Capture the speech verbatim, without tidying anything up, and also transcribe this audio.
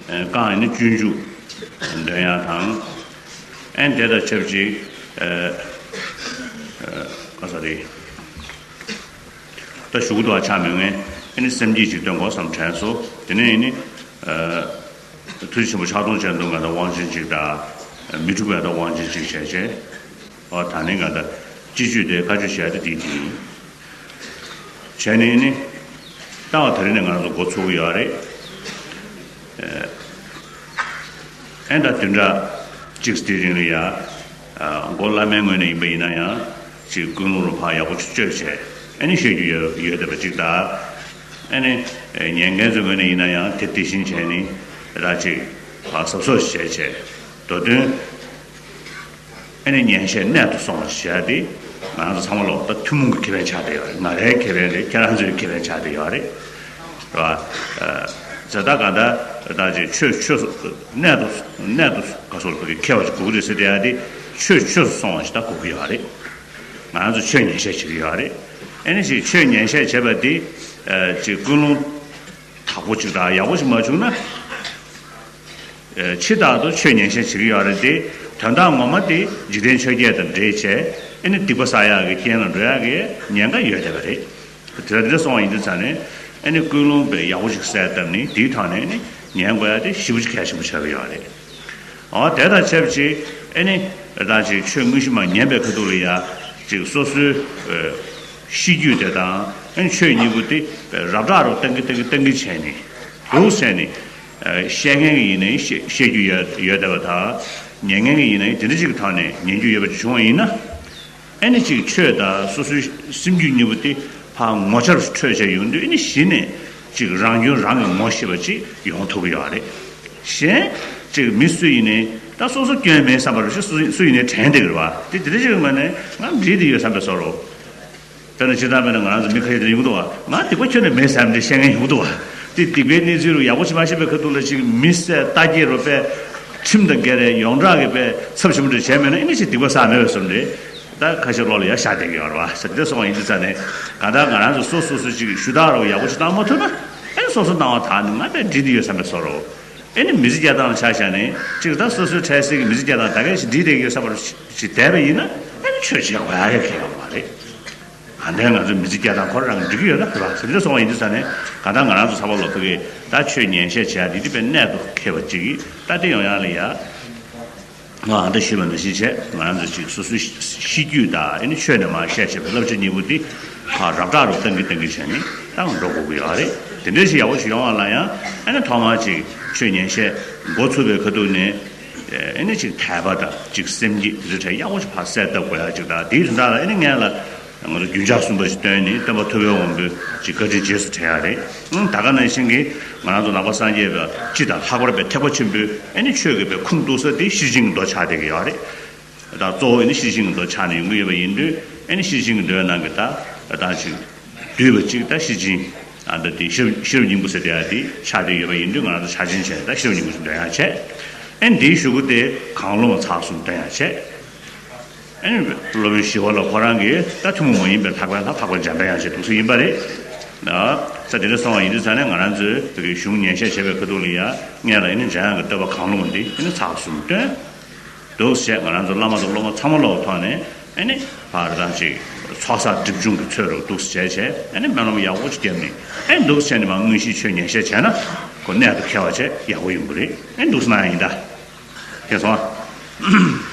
རྐང་ཡིན་ན་སྤྱོད་འཇུག་འདོན་ཡག་དང་། ཨན་དེ་དང་ཆབས་ཅིག་ཨ་ཨ་ག་ས་རེད། ད་གཞུག་ཏུ་ཆགས་མེད་ངས་ཨ་ནི་སེམས་བསྐྱེད་ཅིག་འདོན་དགོས་བསམ་དྲན་སོང་། དེ་ནས་ཨ་ནི་ཨ་ཐུགས་རྗེ་ཆེན་པོ་ཕྱག་སྟོང་སྤྱན་སྟོང་ག་དང་དབང་ཆེན་ཅིག་དང་། མི་འཁྲུགས་པའི་དང་དབང་ཆེན་ཅིག་བྱས་བྱས། ཨོ་ད་ནི་ག་ད་སྤྱི་སྤྱོད་དེ་བཀའ་ཆོས་བྱས་ཏེ་དེ་དེ་ཡིན། བྱས་ནས་ནི་ལྟ་བ་དེ་རིང་ནས་ང་རང་ཚོ་འགོ་ཚུགས་ཀྱི་ཡོད་རེད། ཨེ་ད་བདུན་ཕྲག་གཅིག་དེའི་རིང་ལ་ཡ། མགོ་བླ་མའི་ངོས་ནས་ཡིན་པ་ཡིན་ན་ཡང་ཅིག་ཀུན་སློང་རུ་ཕར་ཡག་པོ་ཅིག་བཅོས་བྱས་ཨེ་ནི་བཤད་རྒྱུ་ཡོད་ཡོད་བསྡད་པ་ཅིག་དང་། ཨེ་ནི་ཉན་མཁན་ཚོའི་ངོས་ནས་ཡིན་ན་ཡང་དེ་དེ་བཞིན་བྱས་ནི་ར་ཅིག་ཕར་གཟབ་གཟབ་བྱས་བྱས་མདོ་དོན། ཨ་ནི་ཉན་བཤད་གནད་དུ་སོང་བ་བྱས་ཏེ། ང་རང་ཚོ་ཚང་མ་ལོག་ད་ཐུན་མོང་གི་ཁེ་ཕན་ཆགས་བསྡད་ཡོད་རེད། ང་རའི་ཁེ་ཕན་རེད། ཁྱེད་རང་ཚོའི་ཁེ་ཕན་ཆགས་བསྡད་ཡོད་རེད། རེད་བ། ཨ་ཛ་ད་ག་ད་ད་ཅིག་ཆོས་ཆོས་སུ་གནད་དུ་གནད་དུ་ག་སོགས་ལ་ཁེ་བ་ཅིག་དགོས་ཀྱི་རེད་ཟེར་བསྡད་ཡ་དེ་ཆོས་ཆོས་སུ་སོང་བ་ཞིག་ད་དགོས་ཀྱི་ཡོད་རེད། ང་རང་ཚོ་ཆོས་ཉན་བཤད་བྱེད་ཀྱི་ཡོད་རེད། ཨ་ནི་ཅིག་ཆོས་ཉན་བཤད་བྱེད་པ་དེ་ཨ་ཅིག་ཀུན་སློང་དག་པོ་ཅིག་དང་ཡག་པོ་ཞིག་མ་བྱུང་ན། ཕྱི་ལྟར་དུ་ཆོས་ཉན་བཤད་བྱེད་ཀྱི་ཡོད་རེད་དེ། དོན་དག་ངོ་མ་དེ་འཇིག་རྟེན་ཆོས་བརྒྱད་དང་འབྲེལ་བྱས་ཨ་ནི་སྡིག་པ་བསགས་ཡག་གི་རྐྱེན་ལ་འགྲོ་ཡག་གི་ཉེན་ཁ་ཡོད་བསྡད་པ་རེད། དེ་འདྲ་སོང་བ་ཡིན་དུས་ཙང་ནས་ཨ་ནི་ཀུན་སློང་དཔེ་ཡག་པོ་ཞིག་གསལ་བཏབ་ནས་དེའི་ཐོག་ནས་ཨ་ནི་ཉན་དགོས་ཡག་དེ་ཞེ་པོ་ཅིག་གལ་ཆེན་པོ་ཆགས་ཀྱི་ཡོད་རེད། འོ་དེ་དང་ཆབས་ཅིག་ཨ་ནི་ད་ཅིག་ཆོས་དངོས་གཞི་མ་ཉན་པའི་ཁ་ཐུག་ལ་ཡ་ཅིག་སོ་སོའི་ཨ་གཤིས་རྒྱུད་དེ་དང་ཨ་ནི་ཆོས་གཉིས་པོ་དེ་རབ་བསྒྲགས་རུ་གཏང་གི་གཏང་གི་གཏང་གི་བྱས་ནས་འདུག་བྱས་ནས། བཤད་མཁན་གྱི་ཡིན་ནའི་བཤད་བཤད་རྒྱུ་ཡོད་ཡོད་བསྡད་པ་དང་། ཉན་མཁན་གྱི་ཡིན་ནའི་དེ་འདྲ་ཅིག་གི་ཐོག་ནས་ཉན་རྒྱུ་ཡོད་པ་ཅིག་བྱུང་བ་ཡིན་ན། ཨེ་ནི་ཅིག་ཆོས་དང་སོ་སོའི་སེམས་རྒྱུད་གཉིས་པོ་དེ་ཕར་ངོ་ཆ་རུ་འཕྲོད་བྱས་ཡོང་དུས་ཨེ་ནི་གཞི་ནས་ཅིག་རང་སྐྱོན་རང་གིས་ངོ་ཤེས་པ་ཅིག་ཡོང་ཐུབ་ཀྱི་ཡོད་རེད། གཞན་ཅིག་མི་སུ་ཡིན་ནའི་ད་སོ་སོ་སྐྱོན་མེད་བསམ་པ་རུ་ཞིག་སུ་སུ་ཡིན་ནའི་དྲན་བསྡད་ཀྱི་རེད་བ། དེ་དེ་འདྲ་ཅིག་གི་ངོས་ནས་ང་འགྲིག་བསྡད་ཡོད་བསམ་པའི་བཟོ་འདྲ། དཔེར་ན་སྤྱིར་བཏང་དཔེར་ན་ང་རང་ཚོ་མི་ཁ་ཤས་དེ་ཡོང་གི་འདུག་བ། ང་སྡིག་པ་ཁྱོན་ནས་མེད་བསམ་སྟེ་བཤད་མཁན་ཡོང་གི་འདུག་བ། དེ་སྡིག་པའི་གནས་ཚུལ་རུ་ཡག་པོ་ཞིག་མ་ཤེས་པའི་ཁ་ཐུག་ལ་ཅིག་མི་བསད་ལྟ་སྐྱེལ་རུ་དཔེ་ཁྲིམས་དང་འགལ་རེད། ཡོངས་གྲགས་ཀྱི་དཔེ་ཚབས་ཆེན་པོ་འདྲ་བྱས་མེད་ན་ཨེ་ནི་ཅིག་སྡིག་པ་བསགས་མེད་པའི་བཟོ་འདྲ་ད་ཁ་ཤས་བློ་ལ་ཡ་ཤར་བསྡད་ཀྱི་ཡོད་རེད་བ། ཟེར་དེ་སོང་བ་ཡིན་དུས་ཙང་ནས་གང་ལྟར་ང་རང་ཚོ་སོ་སོ་སོ་ཅིག་ཞུ་དག་རུ་ཡག་པོ་ཞིག་བཏང་མ་ཐུབ་ན་ཨེ་ནི་སོ་སོ་སྣང་བ་དག་ནས་ང་དཔེ་འགྲིག་གི་ཡོད་བསམ་པའི་བཟོ་འདྲ། ཨེ་ནི་མི་ཚེ་སྐྱེལ་སྟངས་ཆ་བཞག་ནས་ཅིག་ད་སོ་སོའི་འཕྲལ་སེལ་གྱི་མི་ཚེ་སྐྱེལ་སྟངས་ད་གས་ཞིག་འགྲིག་བསྡད་ཀྱི་ཡོད་བསམ་པ་ཞིག་བསྡད་པ་ཡིན་ན་ཨེ་ནི་ཆོས་བྱེད་དགོས་ཡ་གི་ཁེལ་ཡོད་མ་རེད། གང་ལྟར་ང་ཚོའི་མི་ཚེ་སྐྱེལ་སྟངས་ཁོ་རང་འགྲིག་གི་ཡོད་ན་རེད་བ། ཟེར་འདྲ་སོང་བ་ཡིན་དུས་ཙང་ནས་གང་ལྟར་ང་རང་ཚོ་ཚ་བ་ལོ་ཕ་གི་ད་ཆོས་ཉན་བཤད་བྱས་འདི་འདི་དཔེ་གནད་དུ་འཁེལ་བ་ཅིག་གིས་ད་དེ་ཡོང་ཡག་ལ་ཡ། ང་ཨ་འདྲ་ཞུས་པ་ནང་བཞིན་བྱས་ང་རང་ཚོ་ཅིག་སོ་སོའི་གཤིས་རྒྱུད་དང་ཨེ་ནི་ཆོས་ནས་མར་བཤད་བྱས་པའི་བསླབ་བྱ་གཉིས་པོ་འདི་ཁ་རབ་བསྒྲགས་རུ་གཏང་གི་གཏང་གི་བྱས་ནས་ད་འགྲོ་དགོས་ཀྱི་ཡོད་རེད། དེ་འདྲ་ཞིག་ཡག་པོ་ཞིག་ཡོང་བ་ལ་ཡང་ཨེ་ནི་ཐོག་མར་ཅིག་ཆོས་ཉན་བཤད་འགོ་ཚུགས་པའི་ཁ་ཐུག་ནས་ཨེ་ནི་ཅིག་དད་པ་དང་ཅིག་སེམས་བསྐྱེད་དེ་ཚོ་གྲས་ཡག་པོ་ཞིག་ཕར་གསལ་བཏབ་དགོས་ཡག་ཅིག་དང་དེའི་དོན་དག་ལ་ཨེ་ནི་སྔོན་ལ། ང་ཚོ་རྒྱུན་ཆགས་གསུམ་པ་ཞིག་བཏོན་ནས་སྟོན་པ་ཐུབ་པའི་དབང་པོའི་ཅིག་བཀའ་དྲིན་རྗེས་སུ་དྲན་ཡ་རེད། ཨང་ད་ག་ནང་བཞིན་གྱི་ང་རང་ཚོ་ནང་པ་སངས་རྒྱས་པ་སྤྱི་དང་ལྷག་པར་པའི་ཐེག་པ་ཆེན་པོའི་ཨེ་ནི་ཆོས་ཀྱི་པའི་ཁུངས་གཏུགས་ས་དེ་ཤེར་ཕྱིན་གྱི་མདོ་ཆགས་བསྡད་ཀྱི་ཡོད་རེད། ད་གཙོ་བོ་ཨེ་ནི་ཤེར་ཕྱིན་གྱི་མདོ་ཆགས་ནས་ཡོང་གི་ཡོད་པ་ཡིན་དུས་ཨེ་ནི་ཤེར་ཕྱིན་གྱི་མདོའི་ནང་གི་ད་ད་ཅིག་བསྡུས་པ་ཅིག་ད་ཤེར་ཕྱིན་ཨ་ད་དེ་ཤེར་ཤེར་སྙིང་པོ་ཟེར་བསྡད་ཡ་དེ་ཆགས་བསྡད་ཡོད་པ་ཡིན་དུས་ང་རང་ཚོ་ཆ་ཆེན་བྱས་ད་ཤེར་སྙིང་པོ་ཞིག་འདོན་ཡ་བྱས། ཨེ་ནི་དེའི་གཞུག་གུ་དེ་གང་བློ་མ་ཚར་གསུམ་འདོན་ཡ་བྱས། ཨེ་ནི་སློབ་དཔོན་ཞི་བ་ལྷ་ཁོ་རང་གིས་ད་ཐུན་མོང་མ་ཡིན་པའི་ལྷག་པའི་ལྷ་འཕགས་པ་འཇམ་དཔལ་དབྱངས་ཞེས་འདུག་སེ་ཡིན་པ་རེད། ད་ས་དེ་འདྲ་སོང་བ་ཡིན་དུས་ཙང་ནས་ང་རང་ཚོས་བོད་ཀྱི་གཞུང་ཉན་བཤད་བྱེད་པའི་ཁ་ཐུག་ལ་ཡ་སྔོན་ལ་ཨེ་ནི་འཇམ་དབྱངས་ཀྱི་བསྟོད་པ་གང་བློ་མ་འདི་ཨེ་ནི་ཚར་གསུམ་བཏོན་འདུག་ཟེར་ང་རང་ཚོ་བླ་མ་དང་སློབ་མ་ཚང་མ་ལོག་ཐོག་ནས་ཨེ་ནི་ཕར་ཐང་ཅིག་ཚོགས་བསགས་སྒྲིབ་སྦྱོང་གི་ཚོད་རུ་འདུག་སེ་བྱས་བྱས་ཨེ་ནི་སྨོན་ལམ་ཡག་པོ་ཅིག་བརྒྱབ་ནས་ཨེ་ནི་འདུག་སེ་བྱས་ནས་མར་དངོས་གཞིའི་ཆོས་ཉན་བཤད་བྱས་ན་ཁོ་གནད་དུ་འཁེལ་བ་བྱས་ཡག་པོ་ཡོང་གི་རེད། ཨེ་ནི་འདུག་སེ་གནང་ཡ་ཡིན་ད། ཁྱེད་སོང་ཨ།